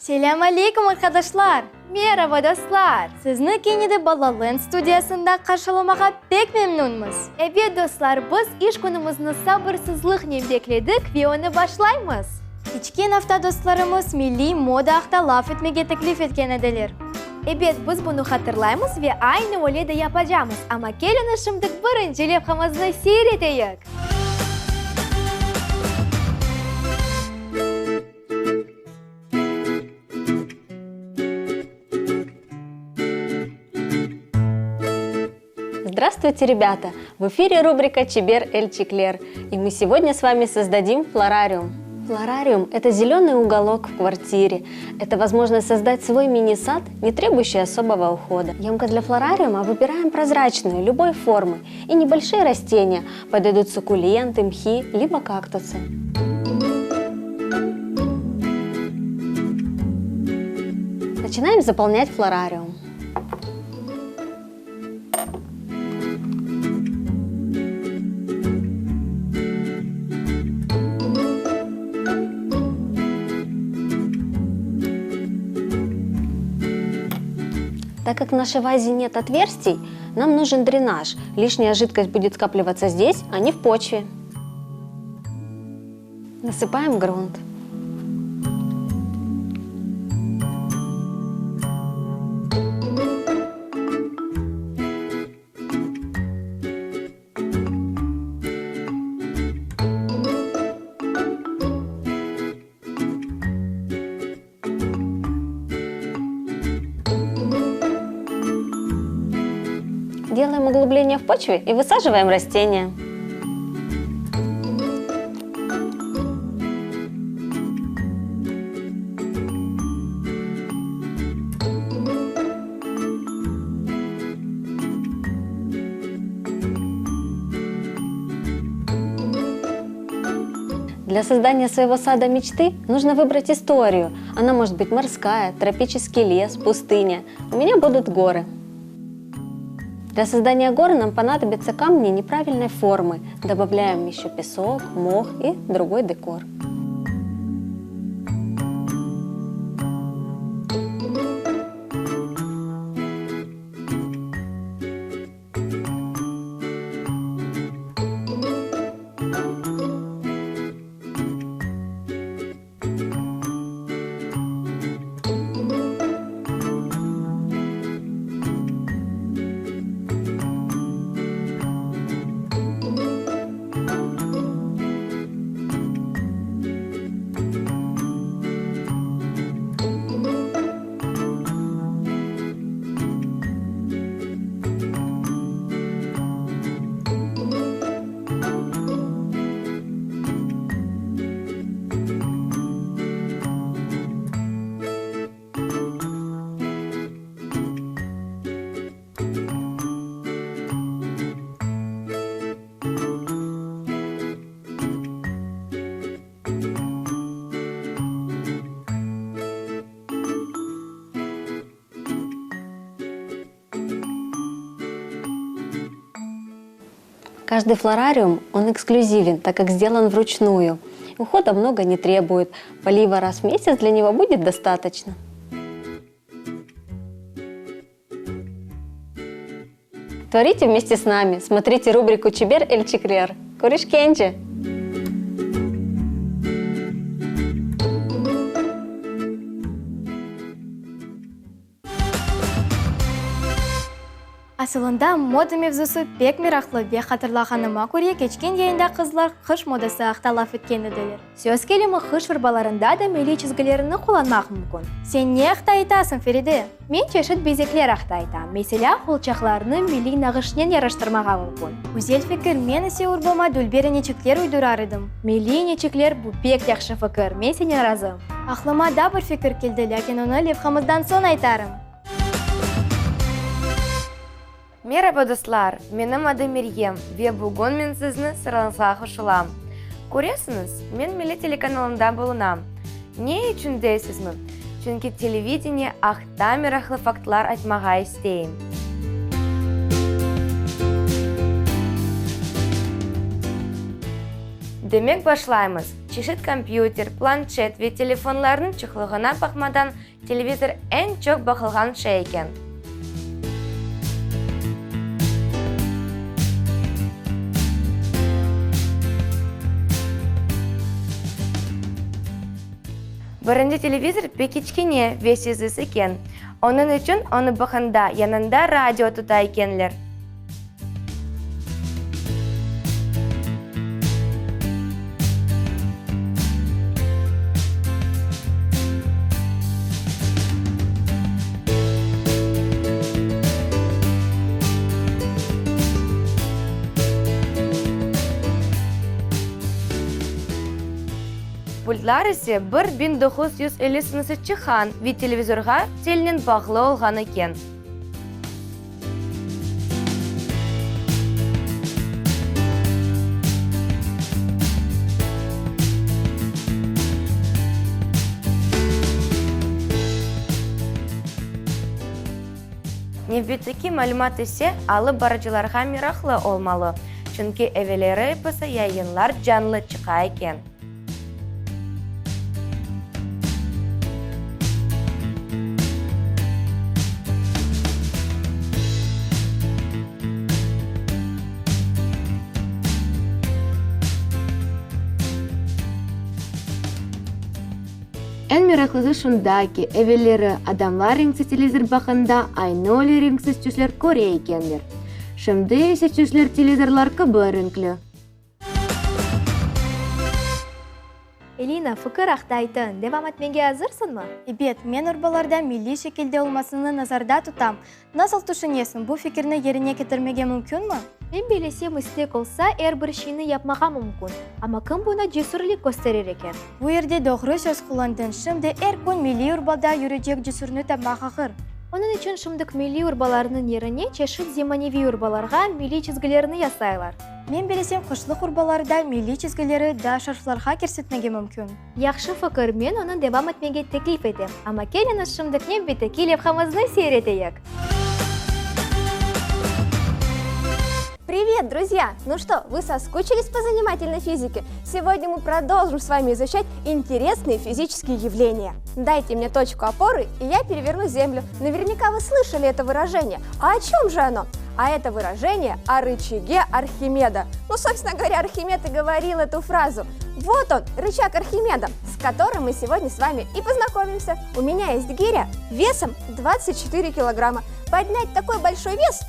Selâm aleykum, arqadaşlar! Meraba, dostlar! Sizni kene de Balaland studiyasında qarşılamağa pek memnünmiz. Ebet, dostlar, biz iş künümizni sabırsızlıqnen bekledik ve onı başlaymız. Keçken afta dostlarımız milliy moda aqta laf etmege teklif etken ediler. Ebet, biz bunı hatırlaymız ve aynı öyle de yapacamız, amma keliñiz şimdik birinci levhamıznı seyir eteyik. Здравствуйте, ребята! В эфире рубрика «Чебер Эльчиклер». И мы сегодня с вами создадим флорариум. Флорариум – это зеленый уголок в квартире. Это возможность создать свой мини-сад, не требующий особого ухода. Емкость для флорариума выбираем прозрачную, любой формы. И небольшие растения подойдут суккуленты, мхи, либо кактусы. Начинаем заполнять флорариум. Так как в нашей вазе нет отверстий, нам нужен дренаж. Лишняя жидкость будет скапливаться здесь, а не в почве. Насыпаем грунт. Делаем углубление в почве и высаживаем растения. Для создания своего сада мечты нужно выбрать историю. Она может быть морская, тропический лес, пустыня. У меня будут горы. Для создания гор нам понадобятся камни неправильной формы. Добавляем еще песок, мох и другой декор. Каждый флорариум, он эксклюзивен, так как сделан вручную. Ухода много не требует, полива раз в месяц для него будет достаточно. Творите вместе с нами, смотрите рубрику Чебер Эль Чиклер. Körüşkence! Asılında, moda mevzusı pek meraqlı ve hatırlağanıma köre, keçken yayında qızlar qış modası aqta laf etken ediler. Söz kelimi, qış urbalarında da milliy çizgilerini qullanmaq mümkün. Sen ne aqta aytasıñ, Feride? Men çeşit bezekler aqta aytam. Meselâ, qolçaqlarnı milliy nağışnen yaraştırmağa mümkün. Güzel fikir, men ise urbama dülber ineçikler uydurar edim. Milliy ineçikler, bu pek yahşı fikir, men senen razım. Aqlıma daa bir fikir keldi, lâkin onı levhamızdan soñ aytarım. Meraba, dostlar! Menim adım Meryem ve bugün men sizni sırañızğa qoşulam. Köresiñiz, men Milli telekanalında bulunam. Ne içün deysizmi? Çünki televideniye aqta meraqlı faktlar aytmağa isteyim. Demek, başlaymız. Çeşit kompyuter, planşet ve telefonlarnıñ çoqluğına baqmadan, televizor eñ çoq baqılğan şey eken. Birinci televizor pek kiçkene ve sessiz eken. Onıñ içün onı baqanda yanında radio tuta ekenler. Pultlar ise 1950 senesi çıqqan ve televizorğa telnen bağlı olğan eken. Nevbetteki malümat ise alıp barıcılarğa meraqlı olmalı, çünki evelleri episi yayınlar canlı çıqa eken. Eñ meraqlısı şunda ki, evelleri adamlar renksiz televizor baqqanda aynı öyle renksiz tüsler köre ekenler. Şimdi ise tüsler televizorlar kibi renkli. Elina, fikir aqta aytıñ, devam etmege azırsıñmı? Ebet, men urbalarda milliy şekilde olmasını nazarda tutam. Nasıl tüşünesiñ, bu fikirni yerine ketirmege mümkünmi? Men bilesem, istek olsa, er bir şeyni yapmağa mümkün. Amma kim buna cesürlik kösterir eken? Bu yerde doğru söz qullandıñ, şimdi er kün milliy urbada yürecek cesürni tapmaq ağır. Onıñ içün şimdik milliy urbalarnıñ yerine çeşit zemaneviy urbalarğa milliy çizgilerni yasaylar. Men bilesem, qışlıq urbalarda milliy çizgileri da şarflarğa kirsetmege mümkün. Yahşı fikir, men onı devam etmege teklif etem. Amma keliñiz şimdik nevbetteki levhamıznı seyir eteyik. Привет, друзья! Ну что, вы соскучились по занимательной физике? Сегодня мы продолжим с вами изучать интересные физические явления. Дайте мне точку опоры, и я переверну Землю. Наверняка вы слышали это выражение. А о чем же оно? А это выражение о рычаге Архимеда. Ну, собственно говоря, Архимед и говорил эту фразу. Вот он, рычаг Архимеда, с которым мы сегодня с вами и познакомимся. У меня есть гиря весом 24 килограмма. Поднять такой большой вес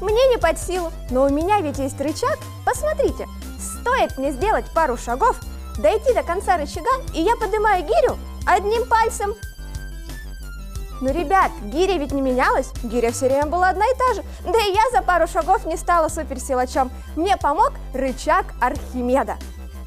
мне не под силу, но у меня ведь есть рычаг. Посмотрите, стоит мне сделать пару шагов, дойти до конца рычага, и я поднимаю гирю одним пальцем. Ну, ребят, гиря ведь не менялась, гиря все время была одна и та же. Да и я за пару шагов не стала суперсилачом. Мне помог рычаг Архимеда.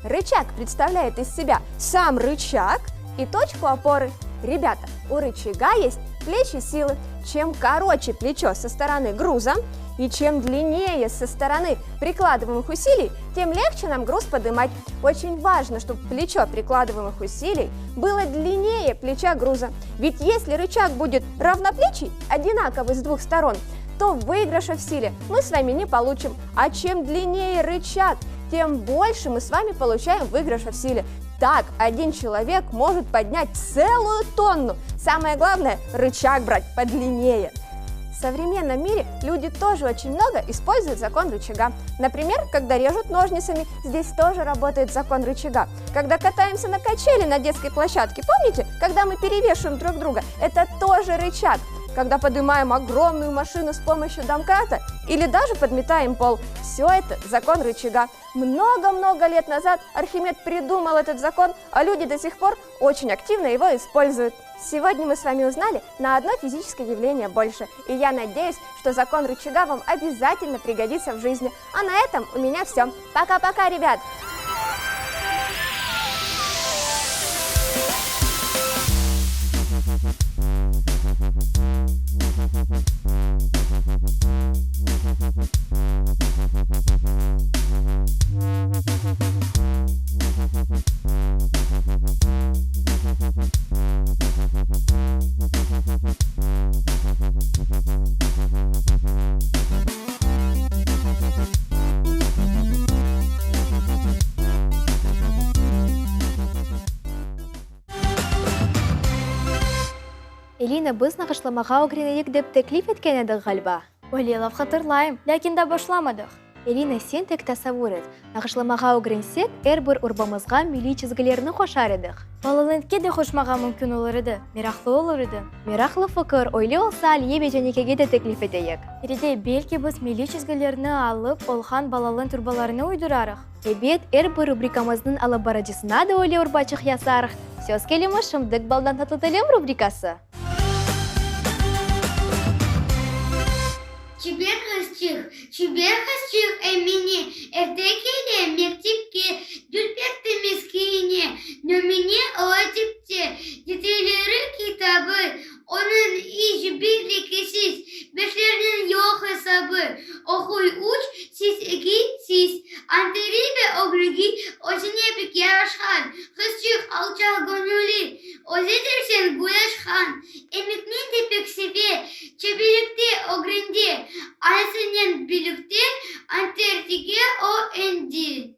Рычаг представляет из себя сам рычаг и точку опоры. Ребята, у рычага есть плечи силы. Чем короче плечо со стороны груза и чем длиннее со стороны прикладываемых усилий, тем легче нам груз поднимать. Очень важно, чтобы плечо прикладываемых усилий было длиннее плеча груза. Ведь если рычаг будет равноплечий, одинаковый с двух сторон, то выигрыша в силе мы с вами не получим. А чем длиннее рычаг, тем больше мы с вами получаем выигрыша в силе. Так один человек может поднять целую тонну. Самое главное – рычаг брать подлиннее. В современном мире люди тоже очень много используют закон рычага. Например, когда режут ножницами, здесь тоже работает закон рычага. Когда катаемся на качели на детской площадке, помните, когда мы перевешиваем друг друга, это тоже рычаг. Когда поднимаем огромную машину с помощью домкрата или даже подметаем пол, все это закон рычага. Много-много лет назад Архимед придумал этот закон, а люди до сих пор очень активно его используют. Сегодня мы с вами узнали на одно физическое явление больше. И я надеюсь, что закон рычага вам обязательно пригодится в жизни. А на этом у меня все. Пока-пока, ребят! Elina, biz nağışlamağa ögreneyik dep teklif etken edik, ğaliba. Öyle laf hatırlayım, lâkin daa başlamadıq. Elina, sen tek tasavvur et, nağışlamağa ögrensek, er bir urbamızğa milliy çizgilerni qoşar edik. Balalentke de qoşmağa mümkün olur edi, meraqlı olur edi. Meraqlı fikir, öyle olsa Aliye ve Canikege de teklif eteyik. Feride, belki biz milliy çizgilerni alıp olğan balalent urbalarını uydurarıq? Ebet, er bir rubrikamıznıñ alıp barıcısına da öyle urbaçıq yasarıq. Söz kelimi, şimdik Baldan tatlı tilim rubrikası. Çiber qızçıq, çiber qızçıq Emine, Erte kele mektepke, Dülber temiz kiyine, Nümüne ola tipte. Deterleri, kitabı, Onıñ iç bir lekesiz, Beşlerniñ yoq esabı. Oquy üç, siz eki, siz. Anteri ve öglügi Özüne pek yaraşqan. Qızçıq alçaq göñülli, Özü derseñ gül açqan. Emekni de pek seve, Çeberlikte ögrendi. Anasınen birlikte Antertige o endi.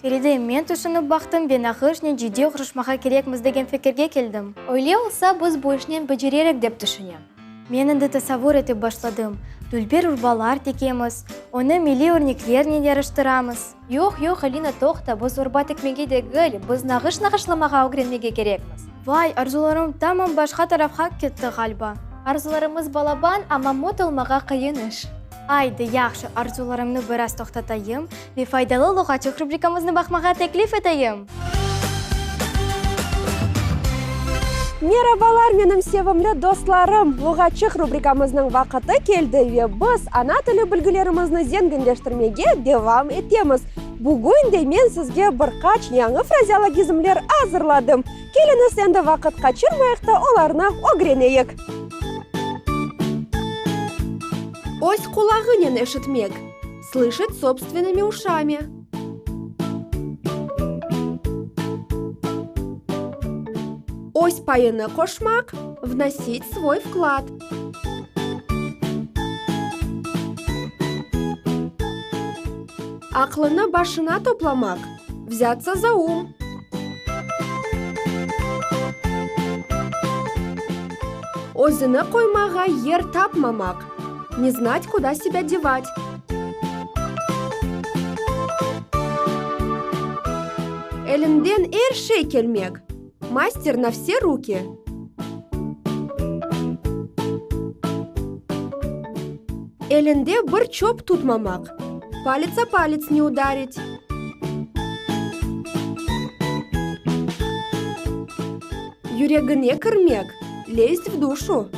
Feride, men tüşünip baqtım ve nağışnen ciddiy oğraşmağa kerekmiz degen fikirge keldim. Öyle olsa, biz bu işnen becererik dep tüşünem. Men endi tasavvur etip başladım, dülber urbalar tikemiz, onı milliy örneklernen yaraştıramız. Yoq, yoq, Alina, toqta, biz urba tikmege degil, biz nağış nağışlamağa ögrenmege kerekmiz. Vay, arzularım tamam başqa tarafqa ketti ğaliba. Arzularımız balaban, amma mot olmağa qıyın iş. Aydı, yahşı, arzularımnı biraz toqtatayım ve Faydalı luğatçıq rubrikamıznı baqmağa teklif eteyim. Merabalar, menim sevimli dostlarım! Luğatçıq rubrikamıznıñ vaqıtı keldi ve biz ana tili bilgilerimizni zenginleştirmege devam etemiz. Bugün de men sizge bir qaç yañı frazeologizmler azırladım. Keliñiz, endi vaqıt qaçırmayıq da, olarnı ögreneyik. Öz qulağınen eşitmek, slışat sobstvenımi uşami. Öz payını qoşmaq, vnosit svoy vklad. Aqlını başına toplamaq, vzâtsa za um. Özüni qoymağa yer tapmamaq, ne znat kuda sebâ devat. Elinden er şey kelmek, master na vse ruki. Elinde bir çöp tutmamaq, palets o palets ne udarit. Yüregine kirmek, lezt v duşu.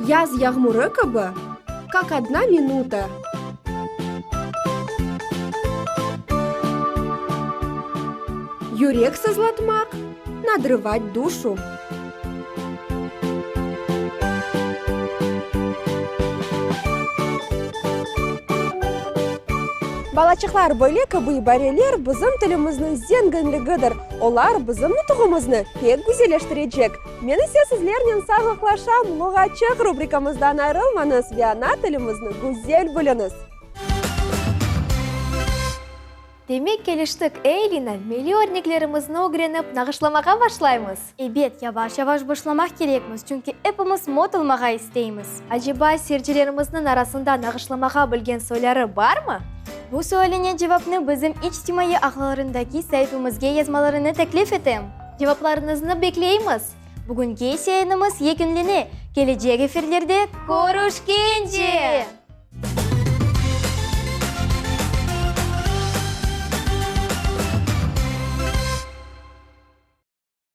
Yaz yağmurı kibi, kak odna minuta. Yürek sızlatmaq, nadrıvat duşu. Balaçıqlar, böyle kibi ibareler bizim tilimizniñ zenginligidir. Olar bizim nutuğımıznı pek güzelleştirecek. Men ise sizlernen sağlıqlaşam, Luğatçıq rubrikamızdan ayrılmañız ve ana tilimizni güzel biliñiz! Demek, keliştik, ey, Elina, milliy örneklerimizni ögrenip, nağışlamağa başlaymız. Ebet, yavaş-yavaş başlamaq kerekmiz, çünki epimiz mot olmağa isteymiz. Aceba, seyircilerimizniñ arasında nağışlamağa bilgen soyları barmı? Bu sualine cevapnı bizim içtimaiy ağlarındaki saifemizge yazmalarını teklif etem. Cevaplarıñıznı bekleymiz! Bugünki ise yayınımız yekünlene, kelecek efirlerde körüşkence!